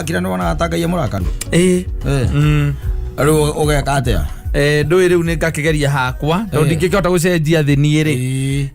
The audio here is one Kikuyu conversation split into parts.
Wakira nĩ wonaga ta Ngai e mũrakaru? Ĩĩ. Eh. Rĩu ũgeka atĩa? Ndũĩ rĩu nĩ ngakĩgeria hakwa tondũ Eh. ndingĩkĩhota gũcenjia thĩ niĩ rĩ.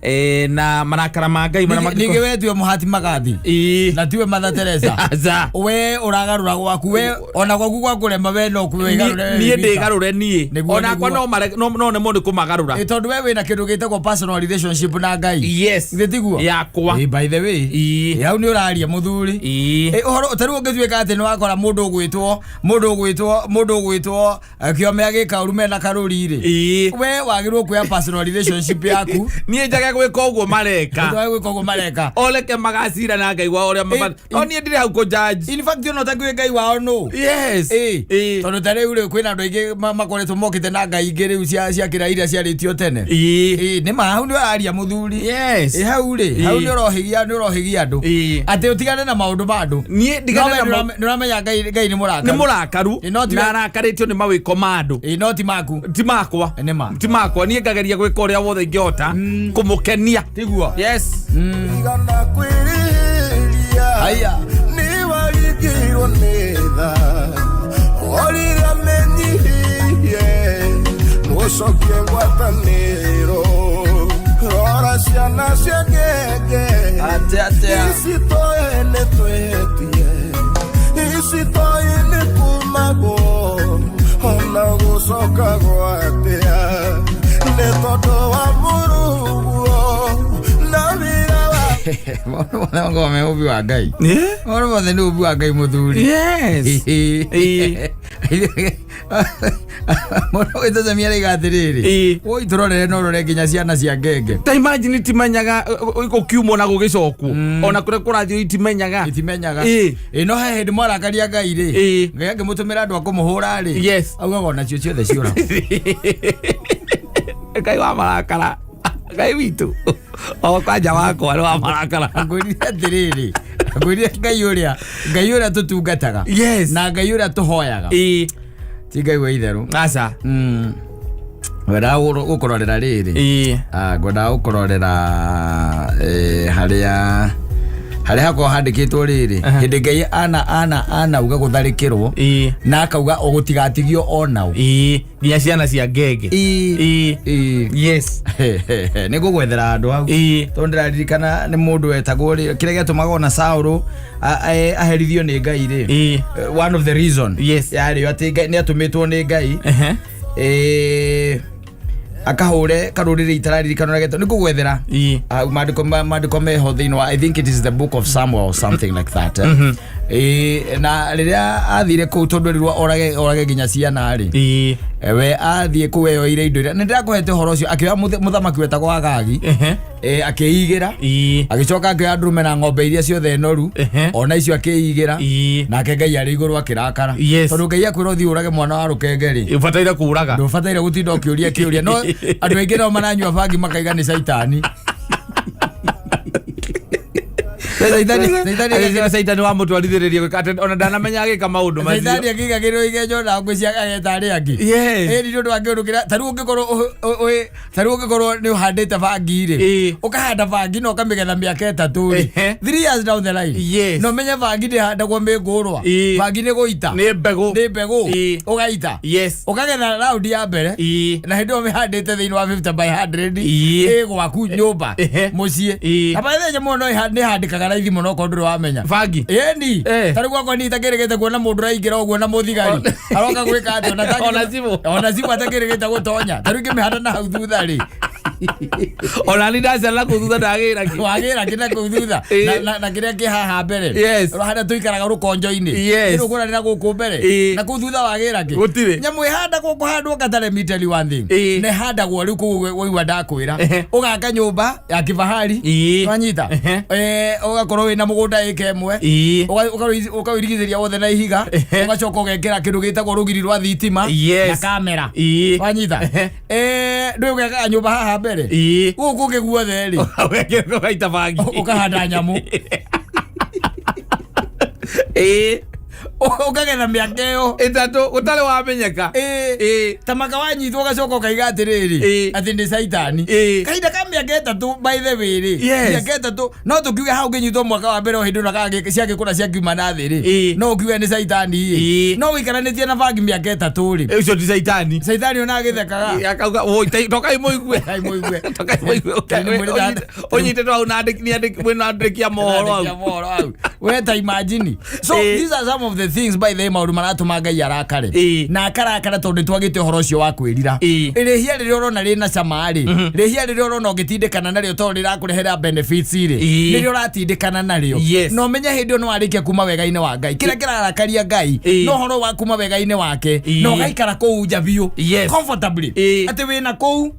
Ĩĩ. Na marakara ma Ngai marĩa Ningĩ we tiwe mũhati magathi Ĩĩ. na tiwe Mother Teresa. Aca. We ũragarũra gwaku, we ona gwaku gwa kũrema we no kwĩgarũre. Niĩ ndĩgarũre niĩ. Nĩguo, Onakwa nĩguo. no nemwo nĩ kũmagarũra. Ĩ, tondũ we wĩna kĩndũ gĩtagwo personal relationship na Ngai. Yes. Githĩ tiguo? Yakwa. Ĩ, by the way. Ĩĩ. Ĩ, hau nĩ ũraria mũthuri. Ĩĩ. Ĩ, ũhoro ta rĩu ũngĩtuĩka atĩ nĩ wakora mũndũ ũgwĩtwo mũndũ ũgwĩtwo mũndũ ũgwĩtwo kĩome agĩka ũru mena karũri rĩ, Ĩĩ. we wagĩrĩirwo kuoya personal relationship yaku. Niĩ njage gwĩka ũguo mareka. Ndwage gwĩka ũguo mareka. Oleke magacira na Ngai wao ũrĩa Ĩ, no niĩ ndirĩ hau kũ-judge. In fact, ona ũtakĩũĩ Ngai wao nũ. Yes. Ĩ, Ĩĩ. tondũ ta rĩu rĩ, kwĩna andũ aingĩ makoretwo mokĩte na ngai ingĩ rĩu cia kĩra iria ciarĩtio tene. Ĩĩ. Ĩ, nĩ ma hau nĩ ũraria mũthuri. Yes. Ĩ, hau rĩ, hau Ĩ. nĩ ũrohĩgia, nĩ ũrohĩgia andũ Ĩ. atĩ ũtigane na maũndũ ma andũ. Niĩ ndigane No we na nĩ ũramenya Ngai nĩ mũrakaru. Nĩ mũrakaru. Ĩ, no ti Na arakarĩtio nĩ mawĩko ma andũ. Ĩ, no ti maku. Ti makwa. Nĩ ma. Ti makwa. Niĩ ngageria gwĩka ũrĩa wothe ingĩhota kũmũkenia. Tiguo. Yes. Igana kwĩrĩria. Haya. Nĩ waringirwo nĩ tha o rĩrĩa menyihirie mũcokie ngwatanĩro rora ciana cia ngenge. Atĩa, atĩa? Ici tũĩ nĩ twĩtie, ici tũĩ nĩ kumagwo ona gũcoka gwatĩa nĩ tondũ wa mũrũguo na wĩra wa Maũndũ mothe makoragwo me ũmbi wa Ngai. Eh? Maũndũ mothe nĩ ũmbi wa Ngai mũthuri. Yes. Ĩĩ. Mũndũ ũgwĩtwo Samia araiga atĩrĩrĩ, Ĩĩ. woi tũrorere no ũrore nginya ciana cia ngenge. Ta imagine itimenyaga gũkiumwo na gũgĩcokwo ona kũrĩa kũrathiĩ itimenyaga. Itimenyaga. Ĩĩ. Ĩ, no he hĩndĩ mwarakaria Ngai rĩ, Ĩĩ. Ngai angĩmũtũmĩra andũ a kũmũhũra rĩ, Yes. augaga onacio ciothe ciũra. Ngai wa marakara, Ngai witũ o kwanja wakwa nĩ wa marakara. Ngwĩrire atĩrĩrĩ, ngwĩrire Ngai ũrĩa tũtungataga na Ngai ũrĩa tũhoyaga Ĩĩ. ti Ngai wa itherũ. Aca. Ngwendaga gũkũrorera rĩrĩ. Ĩĩ. Ah, ngwendaga gũkũrorera harĩa hakoragwo handĩkĩtwo rĩrĩ, hĩndĩ Ngai ana ana ana anauga gũtharĩkĩrwo na akauga gũtigatigio onao. Ĩĩ, nginya ciana cia ngenge. Ĩĩ. Ĩĩ. Ĩĩ. Yes. Nĩ ngũgwethera andũ hau tondũ ndĩraririkana nĩ mũndũ wetagwo rĩ, kĩrĩa gĩatũmaga ona Saũlũ aherithio nĩ Ngai rĩ, one of the reason yarĩ atĩ Ngai nĩ atũmĩtwo nĩ Ngai akahũre karũrĩrĩ itararirikana ũrĩa getwo, nĩ ngũgwethera. Ah, maandĩko meho thĩinĩ wa, I think it is the Book of Samuel or something like that. Na rĩrĩa athire kũu, tondũ erirwo orage nginya ciana rĩ, we athiĩ kũu eyoire indo iria nĩ ndĩrakũhete ũhoro ũcio, akĩoya mũthamaki wetagwo Agagi, akĩigĩra, agĩcoka akĩoya ndũrũme na ng'ombe iria ciothe noru, ona icio akĩigĩra. Nake Ngai arĩ igũrũ akĩrakara. Tondũ Ngai akwĩra ũthiĩ ũrage mwana wa rũkenge rĩ, ũbataire kũraga. Ndũbataire gũtinda ũkĩũria kĩũria. No andũ aingĩ nao maranyua bangi makaiga nĩ caitani. Caitani. Caitani wamũtwarithĩrĩria gwĩka atĩ ona ndanamenya agĩka maũndũ macio. Caitani akĩigagĩrĩrwo igenyo na ngũ cia ageta arĩa angĩ. Ĩni nĩ ũndũ wa kĩũndũ kĩrĩa ta rĩu ũngĩkorwo ta rĩu ũngĩkorwo nĩ ũhandĩte bangi rĩ, ũkahanda bangi na ũkamĩgetha mĩaka 3 rĩ, 3 years down the line, na ũmenye bangi ndĩhandagwo mĩngũrwa. Bangi nĩ gũita. Nĩ mbegũ. Nĩ mbegũ. Ũgaita, ũkagetha raundi ya mbere, na hĩndĩ ĩyo mĩhandĩte thĩinĩ wa 50 by 100 ĩ gwaku nyũmba mũciĩ. Na by the way, nyamũ ĩno nĩ ĩhandĩkaga raithi mũno okorwo ndũrĩ wamenya. Bangi. Ĩni. Ta rĩu gwakwa niĩ itakĩrĩgĩte kuona mũndũ ũraingĩra ũguo na mũthigari aroka gwĩka atĩa ona Ona cibũ. Ona cibũ atakĩrĩgĩte gũtonya. Ta rĩu ingĩmĩhanda na hau thutha rĩ, Ona ni ndacana kũu thutha ndagĩra kĩ. Wagĩra kĩna kũu thutha na kĩrĩa kĩ haha mbere, harĩa tũikaraga rũkonjo-inĩ, rũkũranĩra gũkũ mbere na kũu thutha wagĩra kĩ. Gũtirĩ. Nyamũ ĩhandagwo kũhandwo katare me tell you one thing, na ĩhandagwo rĩu kũu waigua ndakwĩra, ũgaka nyũmba ya kifahari, wanyita, ũgakorwo wĩna mũgũnda ĩka 1, ũkawĩrigithĩria wothe na ihiga, ũgacoka ũgekĩra kĩndũ gĩtagwo rũgiri rwa thitima na kamera, wanyita. Ndũĩ ũgekaga nyũmba haha mbere, gũkũ kũngĩ guothe rĩ, ũgaita bangi. Ũkahanda nyamũ. Ũkagetha mĩaka ĩyo 3 gũtarĩ wamenyeka. Ĩĩ. Ta maka wanyitwo ũgacoka ũkaiga atĩrĩrĩ, atĩ nĩ caitani. Kahinda ka mĩaka 3, by the way rĩ, mĩaka 3 no tũkiuge hau ũngĩnyitwo mwaka wa mbere o hĩndĩ ĩno kana ciagĩkũra ciakiuma na thĩ rĩ, no ũkiuge nĩ caitani ĩ. No ũikaranĩtie na bangi mĩaka 3 rĩ, Ũcio ti caitani. Caitani ona agĩthekaga. Akauga woi tokai mũigue. Tokai mũigue. Tokai mũigue. Nĩ mwĩrĩ Ũnyitĩtwo hau na andĩki nĩ andĩki mwĩna andĩki a mohoro Andĩki a hau. mohoro hau. We ta imagine. So these are some of the things, by the way, maũndũ maratũma Ngai arakare. Na akarakara tondũ nĩ twagĩte ũhoro ũcio wa kwĩrira. Rĩhia rĩrĩa ũrona rĩna cama rĩ, rĩhia rĩrĩa ũrona ũgĩtindĩkana narĩo tondũ rĩrakũrehera benefits rĩ, nĩrĩo ũratindĩkana narĩo. Na ũmenye hĩndĩ ĩyo nĩ warĩkia kuma wega-inĩ wa Ngai. Kĩrĩa kĩrarakaria Ngai no ũhoro wa kuma wega-inĩ wake na ũgaikara kũu nja biũ comfortably, atĩ wĩna kũu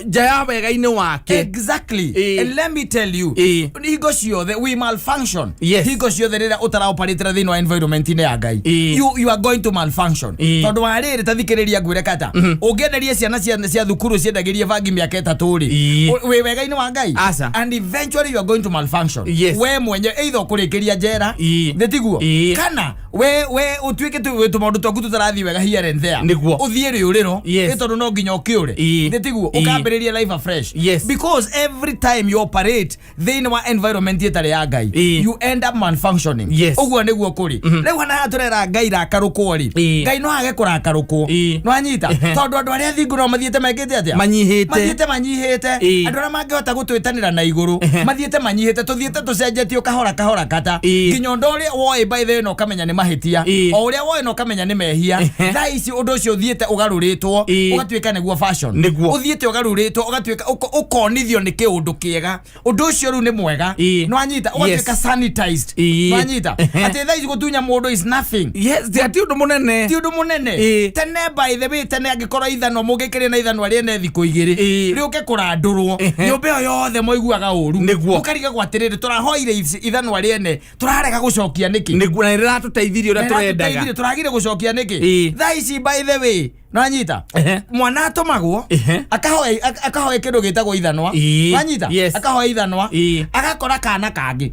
Nja ya wega-inĩ wake. Exactly. And let me tell you, hingo ciothe we malfunction. Hingo ciothe rĩrĩa ũtaraoperatĩra thĩinĩ wa environment-inĩ ya Ngai, you are going to malfunction. Tondũ wa rĩrĩ, ta thikĩrĩria ngwĩre, kata ũngĩenderie ciana cia thukuru ciendagĩrie bangi mĩaka 3 rĩ, wĩ wega-inĩ wa Ngai? Aca. And eventually you are going to malfunction. We mwenye either ũkũrĩkĩria njera, nĩ tiguo? Kana we ũtuĩke tu tũmaũndũ twaku tũtarathiĩ wega here and there, ũthiĩ rĩũrĩro. Nĩ tondũ no nginya ũkĩũre, nĩ tiguo? Ũkambĩrĩria life afresh. Because every time you operate thĩinĩ wa environment ĩtarĩ ya Ngai, you end up malfunctioning. Ũguo nĩguo kũrĩ. Rĩu hana haha tũrera Ngai rakarũkwo rĩ, Ngai no age kũrakarũkwo. No anyita tondũ andũ arĩa athingu no mathiĩte mekĩte atĩa? Manyihĩte. Mathiĩte manyihĩte. Andũ arĩa mangĩhota gũtwĩtanĩra na igũrũ mathiĩte manyihĩte. Tũthiĩte tũcenjetio kahora kahora, kata nginya ũndũ ũrĩa woĩ, by the way, na ũkamenya nĩ mahĩtia, o ũrĩa woĩ na ũkamenya nĩ mehia, thaa ici ũndũ ũcio ũthiĩte ũgarũrĩtwo, ũgatuĩka nĩguo fashion. Ũthiĩte ũgarũrĩtwo, ũgatuĩka ũkonithio nĩ kĩũndũ kĩega, ũndũ ũcio rĩu nĩ mwega. No anyita ũgatuĩka sanitized. No anyita atĩ thaa ici gũtunya mũndũ is nothing. Yes, ti ũndũ mũnene. Ti ũndũ mũnene. Tene, by the way, tene angĩkorwo ithanwa mũngĩkĩrĩa na ithanwa rĩene thikũ 2, rĩũke kũrandũrwo, nyũmba ĩyo yothe moiguaga ũru. Mũkarigagwo atĩrĩrĩ, tũrahoire ithanwa rĩene, tũrarega gũcokia nĩkĩ? Nĩguo, na rĩratũteithirie ũrĩa tũrendaga. Tũrendaga, tũragire gũcokia nĩkĩ? Thaa ici, by the way, nanyita mwana atũmagwo akahoe akahoe kĩndũ gĩtagwo ithanwa. Wanyita? Akahoe ithanwa. Agakora kana kangĩ,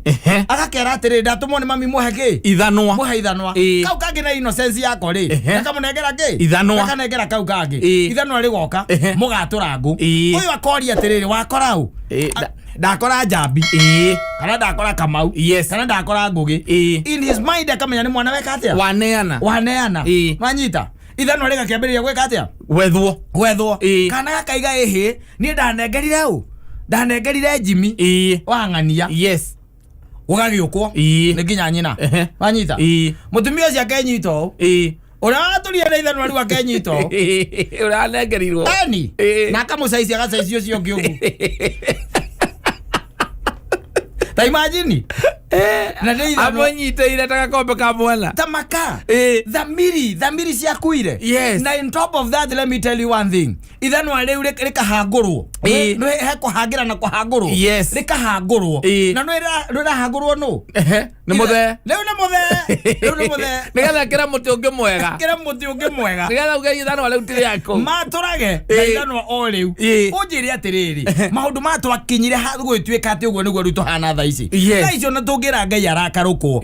agakera atĩrĩ, "Ndatũmwo nĩ mami, mũhe kĩ?" Ithanwa. "Mũhe ithanwa." Kau kangĩ na innocence yako rĩ, gakamũnengera kĩ? Ithanwa. Gakanengera kau kangĩ. Ithanwa rĩgoka, mũgatũra ngũ. Ũyũ akoria atĩrĩrĩ, "Wakora ũ?" "Ndakora Njambi kana ndakora Kamau kana ndakora Ngũgĩ." In his mind akamenya nĩ mwana weka atĩa? Waneana. Waneana. Wanyita? Ithanwa rĩgakĩambĩrĩria gwĩka atĩa? Gwethwo. Gwethwo. Kana gakaiga, "Ĩhĩ, niĩ ndanengerire ũ? Ndanengerire Jimi wang'ania." Gũgagĩũkwo nĩ nginya nyina. Wanyita? Mũtumia ũcio akenyita ũũ, ũrĩa watũria na ithanwa rĩu akenyita ũũ. Ũranengerirwo. Eni. Na akamũcaici, agacaici ũcio ũngĩ ũguo. Ta imagine, na nĩ ithanwa. Amũnyitĩire ta gakombe ka mwana. Ta maka. Thamiri ciakuire. Na in top of that, let me tell you one thing, ithanwa rĩu rĩkahangũrwo. Nĩ hekũhangĩra na kũhangũrwo. Rĩkahangũrwo. Na nĩ rĩrahangũrwo nũ? Nĩ mũthee. Rĩu nĩ mũthee, rĩu nĩ mũthee. Nĩgetha kĩra mũtĩ ũngĩ mwega. Kĩra mũtĩ ũngĩ mwega. Nĩgetha uge ithanwa rĩu ti rĩaku. Matũrage na ithanwa o rĩu. Ũnjĩre atĩrĩrĩ, maũndũ maya twakinyire gũgĩtuĩka atĩ ũguo nĩguo rĩu tũhana thaa ici. Thaa ici ona tũngĩra Ngai arakarũkwo,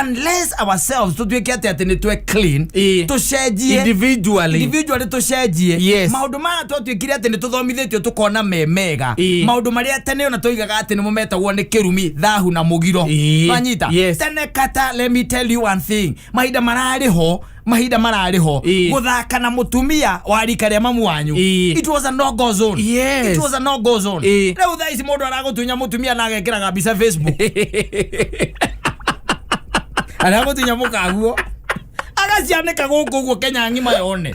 unless ourselves tũtuĩke atĩ nĩ twe clean, tũcenjie. Individually. Individually tũcenjie. Maũndũ maya twatuĩkire atĩ nĩ tũthomithĩtio tũkona me mega, maũndũ marĩa tene ona tũigaga atĩ nĩmo metagwo nĩ kĩrumi, thahu na mũgiro. Wanyita? Tene, kata, let me tell you one thing, mahinda mararĩ ho, mahinda mararĩ ho, gũthaka na mũtumia wa rika rĩa mamu wanyu, it was a no go zone. It was a no go zone. Rĩu thaa ici mũndũ aragũtunya mũtumia na agekĩraga mbica Facebook, aragũtunya mũkaguo, agacianĩka gũkũ ũguo Kenya ng'ima yone.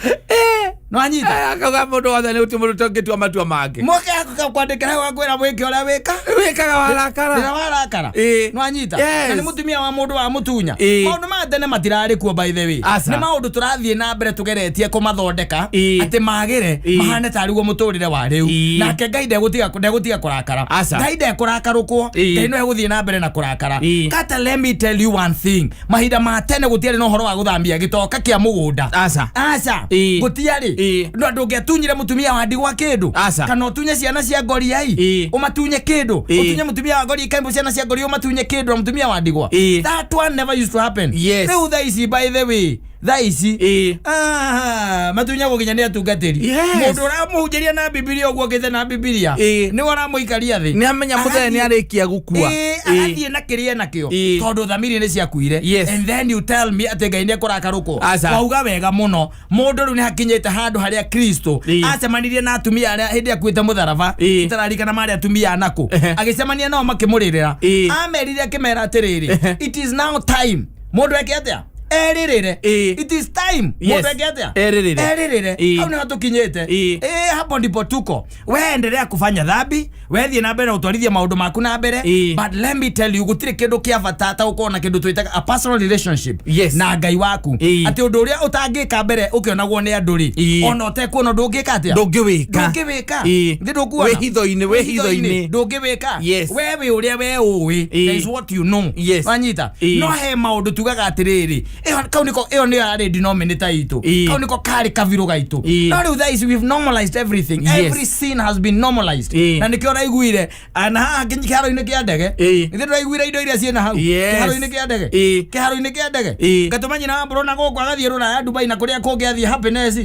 Nwanyita? Akauga mũndũ wothe nĩ ũti mũndũ tũngĩtua matua mangĩ. Moke kwandĩkĩra hau, akwĩra wĩke ũrĩa wĩka. Wĩkaga warakara. Rĩrĩa warakara. Nwanyita? Na nĩ mũtumia wa mũndũ wa mũtunya. Maũndũ ma tene matirarĩ kuo, by the way. Aca. Nĩ maũndũ tũrathiĩ na mbere tũgeretie kũmathondeka atĩ magĩre, mahane tarĩ guo mũtũrĩre wa rĩu. Nake Ngai ndegũtiga kũrakara. Aca. Ngai ndekũrakarũkwo. Ngai no egũthiĩ na mbere na kũrakara. Kata, let me tell you one thing, mahinda ma tene gũtiarĩ na ũhoro wa gũthambia gĩtoka kĩa mũgũnda. Aca. Aca. Gũtiarĩ. rĩ, no ndũngĩatunyire mũtumia wa ndigwa kĩndũ, Aca. kana ũtunye ciana cia ngoriai, ũmatunye kĩndũ, ũtunye mũtumia wa ngoriai kaimbo, ciana cia ngoriai ũmatunye kĩndũ, na mũtumia wa ndigwa. That one never used to happen. Rĩu thaa ici, by the way, thaa ici, ah, matunyagwo nginya nĩ atungatĩri. Mũndũ ũramũhunjĩria na Bibilia ũguo okĩte na Bibilia, nĩwe ũramũikaria thĩ. Nĩ amenya mũthee nĩ arĩkia gũkua. Agathiĩ na kĩrĩa nakĩo, tondũ thamiri nĩ ciakuire. And then you tell me atĩ Ngai nĩ ekũrakarũkwo. Aca. Wauga wega mũno. Mũndũ rĩu nĩ hakinyĩte handũ harĩa Kristo acemanirie na atumia arĩa hĩndĩ akuĩte mũtharaba. Itararikana marĩ atumia anakũ. Agĩcemania nao makĩmũrĩrĩra. Amerire, akĩmera atĩrĩrĩ, it is now time mũndũ eke atĩa? Erĩrĩre. It is time mũndũ eke atĩa? Erĩrĩre. Erĩrĩre. Hau nĩho tũkinyĩte. Hapo ndipo tuko. We endelea kufanya dhambi, we thiĩ na mbere na gũtwarithia maũndũ maku na mbere, but let me tell you, gũtirĩ kĩndũ kĩa bata ta gũkorwo na kĩndũ twĩtaga a personal relationship na Ngai waku, atĩ ũndũ ũrĩa ũtangĩka mbere ũkĩonagwo nĩ andũ rĩ, ona ũtekuona, ndũngĩka atĩa? Ndũngĩwĩka. Ndũngĩwĩka. Thĩ ndũkuona. Wĩ hitho-inĩ, wĩ hitho-inĩ. Ndũngĩwĩka. We wĩ ũrĩa we ũĩ. There is what you know. Wanyita? No he maũndũ tugaga atĩrĩrĩ, ĩyo kau nĩko, ĩyo nĩyo yarĩ denominator itũ. Kau nĩko karĩ kabirũ gaitũ. No rĩu thaa ici we've normalized everything. Every sin has been normalized. Na nĩkĩo ũraiguire na haha kĩharo-inĩ kĩa ndege. Nĩkĩo ndũraiguire indo iria ciĩna hau kĩharo-inĩ kĩa ndege. Kĩharo-inĩ kĩa ndege. Ngatũma nyina wa mbũrũ na gũkũ agathiĩ rũraya, Dubai na kũrĩa kũngĩ, athiĩ happiness.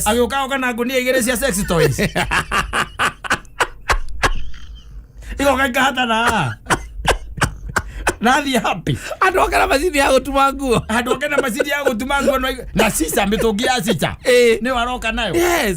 Agĩũka oka na ngũnia igĩrĩ cia sex toys, igoka ikahatana haha nathiĩ happy. Andũ oke na macini ya gũtuma nguo. Handũ oke na macini ya gũtuma nguo na cica, mĩtũngi ya cica, nĩyo aroka nayo.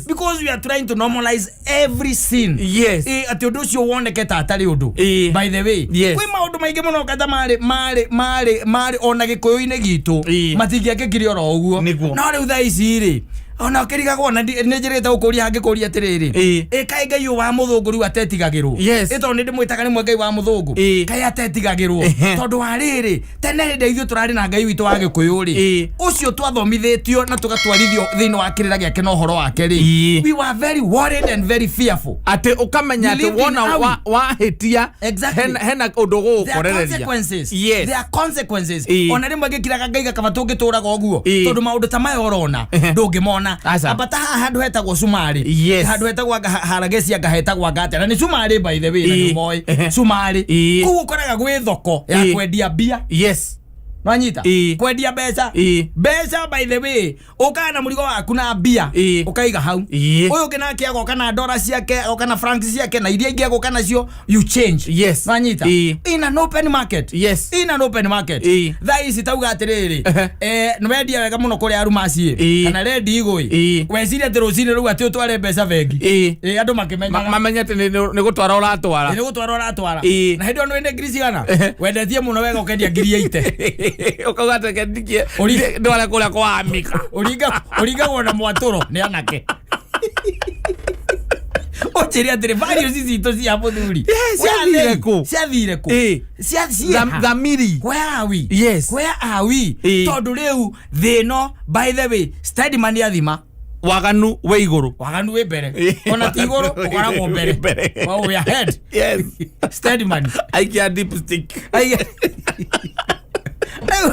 Because we are trying to normalize every sin. Atĩ ũndũ ũcio woneke ta atarĩ ũndũ. By the way, kwĩ maũndũ maingĩ mũno kata marĩ ona Gĩkũyũ-inĩ gitũ matingĩakĩkire oro ũguo. No rĩu thaa ici rĩ, ona ũkĩrigagwo na nĩ njĩrĩte gũkũria hangĩkũria atĩrĩrĩ, ĩ kaĩ Ngai ũyũ wa mũthũngũ rĩu atetigagĩrwo? Ĩ tondũ nĩ ndĩmwĩtaga rĩmwe Ngai wa mũthũngũ. Kaĩ atetigagĩrwo? Tondũ wa rĩrĩ, tene hĩndĩ ithuĩ tũrarĩ na Ngai witũ wa Gĩkũyũ rĩ, ũcio twathomithĩtio na tũgatwarithio thĩinĩ wa kĩrĩra gĩake na ũhoro wake rĩ, we were very worried and very fearful. Atĩ ũkamenya We atĩ lived in wona awe. Wahĩtia, hena ũndũ There are gũgũkorereria. consequences. There are consequences. Ona rĩmwe ngĩkiraga ngaiga kaba tũngĩtũraga ũguo, tondũ maũndũ ta maya ũrona ndũngĩmona. Aca. Ambata haha handũ hetagwo Cumarĩ. Handũ hetagwo anga harageci, anga hetagwo anga atĩa, na nĩ Cumarĩ, by the way, na nĩ moĩ Cumarĩ. Kũu ũkoraga gwĩ thoko ya kwendia mbia. Nwanyita? Kwendia mbeca. Mbeca, by the way, ũkaga na mũrigo waku na mbia, ũkaiga hau. Ũyũ ũngĩ nake agoka na ndora ciake, agoka na francs ciake na iria ingĩ agoka nacio, you change. Nwanyita? In an open market. In an open market. Thaa ici tauga atĩrĩrĩ, nĩ wendia wega mũno kũrĩa Arumaci, kana rendi igũĩ, weciria atĩ rũcinĩ rũu atĩ ũtware mbeca bengi. Andũ makĩmenyaga. Mamenye atĩ nĩ gũtwara ũratwara. Nĩ gũtwara ũratwara. Na hĩndĩ ĩyo nĩ ngiri cigana wendetie mũno wega, ũkendia 80,000. Ũkauga atĩ kendikie ndware kũrĩa kwa Amika. Ũringagwo na mwatũro nĩ anake. Ũnjĩre atĩrĩ, values citũ cia mũthuri Ciathire kũ? Ciathire kũ? Ciĩha? Thamiri. Where are we? Where are we? Tondũ rĩu thĩ ĩno, by the way, steady man athima. Waganu wĩ igũrũ. Waganu wĩ mbere. Ona ti igũrũ, ũkoragwo mbere. Wĩ mbere. Well, we are ahead. Steady man. Aikia dipstick. Rĩu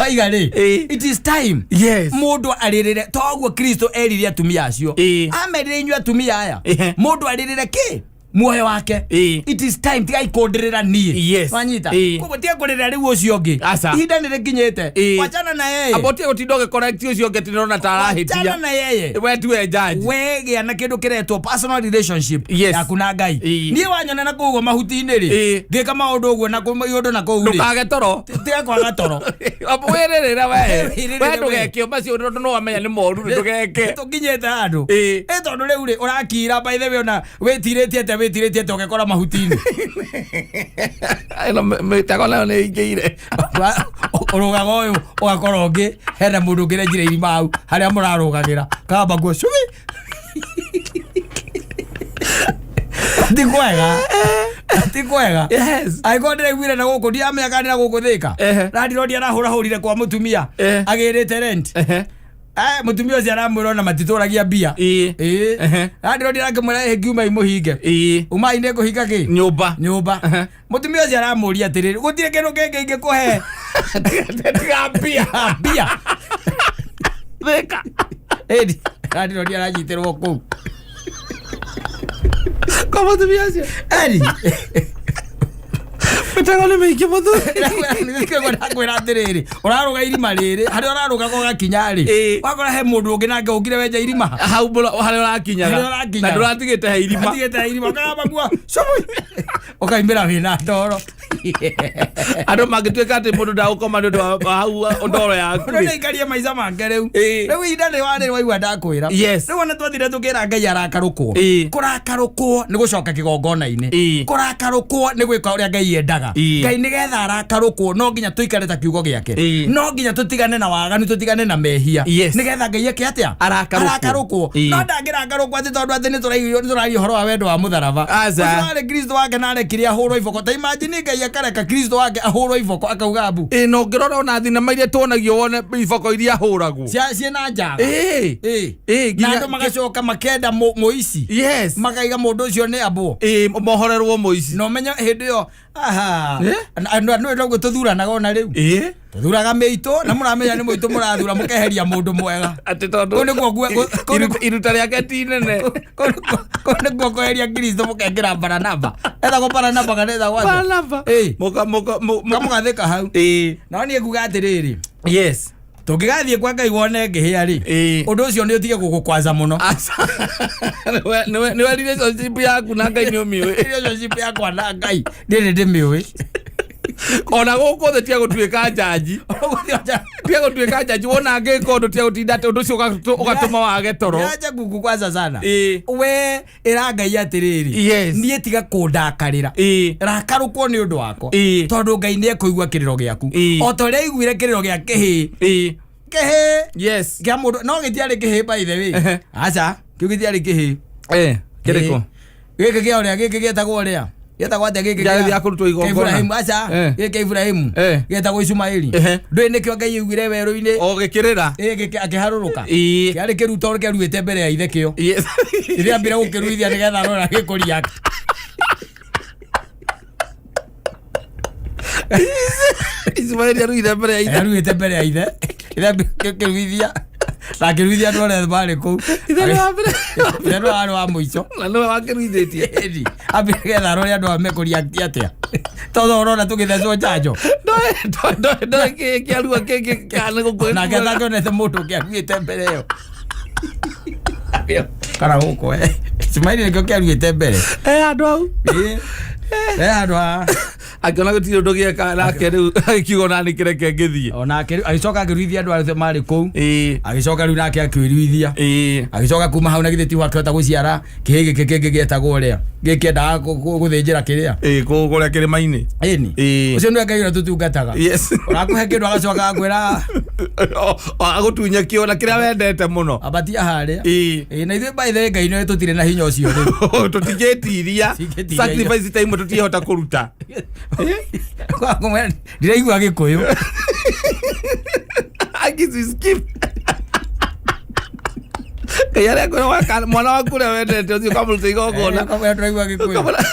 waiga rĩ, it is time mũndũ arĩrĩre toguo Kristo erire atumia acio. Amerire, inyuĩ atumia aya, mũndũ arĩrĩre kĩ muoyo wake. It is time tigai kũndĩrĩra niĩ. Wanyita? Koguo tiga kũrĩrĩra rĩu ũcio ũngĩ. Aca. Ihinda nĩ rĩkinyĩte. Wachana na yeye. Amba ũtige gũtinda ũgĩcorrect ũcio ũngĩ atĩ nĩũrona ta Wachana arahĩtia. na yeye. We tiwe judge. We gĩa na kĩndũ kĩretwo personal relationship yaku na Ngai. Niĩ wanyona na kũu ũguo mahuti-inĩ rĩ, ngĩka maũndũ ũguo na kũndũ na kũu rĩ, Ndũkage toro. Tiga kwaga toro. Amba wĩrĩrĩre we. Wĩrĩrĩre We we. ndũgeke macio tondũ no wamenya nĩ moru, ndũgeke. Tũkinyĩte handũ. Ĩ tondũ rĩu rĩ, ũrakira, by the way, ona wĩtirĩtie atĩa, wĩtirĩtie atĩa, ũgekora mahuti-inĩ. Ĩno mĩtego nayo nĩ ĩingĩire. Ũrũgaga ũyũ, ũgakora ũngĩ hena mũndũ ũngĩ renjire irima hau harĩa mũrarũgagĩra kamba nguo cubi. Ti kwega, ti kwega. Angĩkorwo ndĩraiguire na gũkũ, ndiramenya kana na gũkũ Thĩka, landlord arahũrahũrire kwa mũtumia agĩrĩte rent. Mũtumia ũcio aramwĩra ona matitũragia mbia. Landlord arakĩmwĩra, ĩ ngiuma imũhinge. Umai nĩ ngũhinga kĩ? Nyũmba. Nyũmba. Mũtumia ũcio aramũria atĩrĩrĩ, gũtirĩ kĩndũ kĩngĩ ingĩkũhe Tiga mbia. Mbia. Thĩka. Ĩni. Landlord aranyitĩrwo kũu. Kwa mũtumia ũcio. Eri. Mĩtego nĩ mĩingĩ mũthuri. Ndakwĩra atĩrĩrĩ, ũrarũga irima rĩrĩ, harĩa ũrarũgaga ũgakinya rĩ, Ĩĩ. wakora he mũndũ ũngĩ nake ũkire wenja irima. Hau harĩa ũrakinyaga. Harĩa ũrakinyaga. Na ndũratigĩte he irima. Atigĩte irima ũkagamba kuo cũmui. Ũkaimĩra wĩna ndoro. Andũ mangĩtuĩka atĩ mũndũ ndagũkoma nĩ ũndũ wa hau ndoro yaku. Ũndũ nĩaikarie maica make rĩu. Ĩĩ. Rĩu ihinda nĩ warĩ waigua ndakwĩra. Yes. Rĩu ona twathire tũkĩra Ngai arakarũkwo. Ĩĩ. Kũrakarũkwo nĩ gũcoka kĩgongona-inĩ. Ĩĩ. Kũrakarũkwo nĩ gwĩka ũrĩa Ngai endaga. Ĩĩ. Ngai nĩgetha arakarũkwo no nginya tũikare ta kiugo gĩake. Ĩĩ. No nginya tũtigane na waganu tũtigane na mehia. Yes. Nĩgetha Ngai eke atĩa? Arakarũkwo. Arakarũkwo. Ĩĩ. No ndangĩrakarũkwo atĩ tondũ atĩ nĩ tũraria ũhoro wa wendo wa mũtharaba. Aca. Ũcio warĩ Kristo wake na arekire ahũrwo iboko. Ta imagine Ngai akareka Kristo wake ahũrwo iboko akauga mbu. Ĩĩ na ũngĩrora ona thinema iria tuonagio wone iboko iria ahũragwo. Ciĩna njaga. Ĩĩ. Ĩĩ. Ĩĩ, Na andũ magacoka makenda mũici. Yes. Makaiga mũndũ ũcio nĩ ambwo. Ĩĩ mohorerwo mũici. Na ũmenye hĩndĩ ĩyo aha. Eh? Andũ andũ noguo tũthuranaga ona rĩu. Ĩĩ. Tũthuraga mĩitũ na mũramenya nĩ mũitũ mũrathura mũkeheria mũndũ mwega. Atĩ tondũ Kũu nĩkuo kũu iruta rĩake ti inene. Kũu nĩkuo kweheria Kristo mũkekĩra Baranaba. Etagwo Baranaba kana etagwo atĩa? Baranaba. Ĩĩ. Mũka mũka Kamũgathĩka hau. Ĩĩ. No niĩ nguga atĩrĩrĩ. Yes. Tũngĩgathiĩ kwa Ngai wone ngĩhĩa rĩ. Ĩĩ. Ũndũ ũcio nĩ ũtige gũgũkwaza mũno. Aca. Nĩwe relationship yaku na Ngai nĩ ũmĩũĩ. Relationship yakwa na Ngai niĩ nĩ ndĩmĩũĩ. Ona gũkũ thĩ tiga gũtuĩka njanji. Tiga gũtuĩka njanji wona ngĩka ũndũ tiga gũtinda atĩ ũndũ ũcio ũgatũma wage toro. Acha gũgũkwaza sana. Ĩĩ. We ĩra Ngai atĩrĩrĩ. Yes. Niĩ tiga kũndakarĩra. Ĩĩ. Rakarũkwo nĩ ũndũ wakwa. Ĩĩ. Tondũ Ngai nĩ ekũigua kĩrĩro gĩaku. Ĩĩ. O ta ũrĩa aiguire kĩrĩro gĩa kĩhĩĩ. Ĩĩ. Kĩhĩĩ. Yes. Kĩa mũndũ no gĩtiarĩ kĩhĩĩ by the way. Ehe. Aca, kĩu gĩtiarĩ kĩhĩĩ. Eh, kĩrĩkũ? Gĩkĩ kĩa ũrĩa gĩkĩ gĩetagwo ũrĩa. Gĩetagwo atĩa gĩkĩ Gĩa gĩthiaga kũrutwo kĩa igongona. Ibrahimu aca. Eh. Gĩkĩ kĩa Ibrahimu. Eh. Gĩetagwo Ishumaeli. Ehe. Ndũĩ nĩkĩo Ngai aiguire werũ-inĩ. O gĩkĩrĩra. Ĩ gĩkĩ akĩharũrũka. Ĩĩ. Kĩarĩ kĩruto kĩaruĩte mbere ya ithe kĩo. Yes. Rĩrĩa ambire gũkĩruithia nĩgetha arore gĩkũria. Ismaeli aruire mbere ya ithe. Aruĩte mbere ya ithe. Ithe ambire gũkĩruithia. Na akĩruithia andũ arĩa marĩ kũu. Ithe nĩ wa mbere. Ithe nĩwe warĩ wa mũico. Na nĩwe wakĩruithĩtie. Ĩni, ambire getha arore andũ aya mekũria atĩa. Tondũ ũrona tũgĩthecwo njanjo. Ndoe kĩarua kĩngĩ kana gũkũ. Nake atakĩonete mũndũ ũngĩ aruĩte mbere ĩyo. Kana gũkũ eh. Ismaili nĩkĩo kĩaruĩte mbere. Eh, andũ hau. Ĩĩ. Eh, handũ ha Akĩona gũtirĩ ũndũ gĩeka nake rĩu agĩkiuga ona nĩ kĩreke ngĩthiĩ. onake rĩu agĩcoka akĩruithia andũ arĩa marĩ kũu. Ĩĩ. Agĩcoka rĩu nake akĩruithia. Ĩĩ. Agĩcoka kuma hau na githĩ tiho akĩhota gũciara kĩhĩĩ gĩkĩ kĩngĩ gĩetagwo ũrĩa. Gĩkĩendaga gũthĩnjĩra kĩrĩa. Ĩĩ, kũrĩa kĩrĩma-inĩ. Ĩni. Ĩĩ. Ũcio nĩwe Ngai ũrĩa tũtungataga. Yes. Ũrakũhe kĩndũ agacoka agakwĩra Agũtunye kĩo na kĩrĩa wendete mũno. ambatia harĩa. Ĩĩ. Ĩĩ, na ithuĩ by the way Ngai nĩwe tũtirĩ na hinya ũcio rĩu. Tũtingĩtiria. Tũtingĩtiria. Sacrifice ta imwe tũtingĩhota kũruta. Kwa ndiraigua Gĩkũyũ. Agisi skip. Ngai arĩa akwĩra mwana waku ũrĩa wendete ũthiĩ ũkamũruta igongona. Ndiraigua Gĩkũyũ. Ũkamũra-